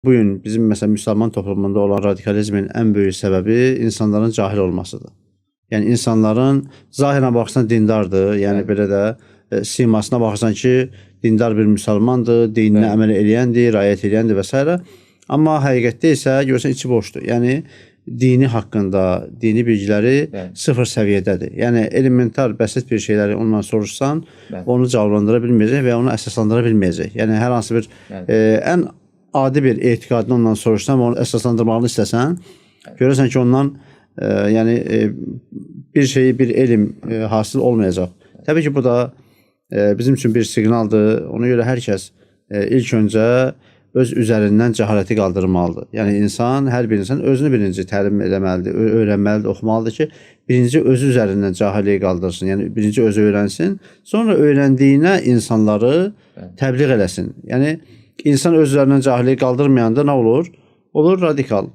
Bu gün bizim məsələn müsəlman toplumunda olan radikalizmin ən böyük səbəbi insanların cahil olmasıdır. Yəni insanların zahirən baxırsan dindardır, yəni belə də simasına baxırsan ki, dindar bir müsəlmandır, dininə əməl eləyəndir, riayət eləyəndir və s. Amma həqiqətdə isə görürsən içi boşdur. Yəni dini haqqında, dini bilgiləri sıfır səviyyədədir. Yəni elementar, bəsit bir şeyləri ondan soruşsan, onu cavablandıra bilməyəcək və ya onu əsaslandıra bilməyəcək. Yəni hər hansı bir ən adi bir etiqadını ondan soruşsan və onu əsaslandırmağını istəsən, görürsən ki, ondan yəni bir şeyi, bir elm hasil olmayacaq. Təbii ki, bu da bizim üçün bir siqnaldır. Ona görə hər kəs ilk öncə öz üzərindən cəhaləti qaldırmalıdır. Yəni insan, hər bir insan özünü birinci təlim eləməlidir, öyrənməlidir, oxumalıdır ki, birinci özü üzərindən cahilliyi qaldırsın. Yəni birinci özü öyrənsin, sonra öyrəndiyinə insanları təbliğ eləsin. Yəni insan öz üzərindən cahilliyi qaldırmayanda nə olur? Olur radikal.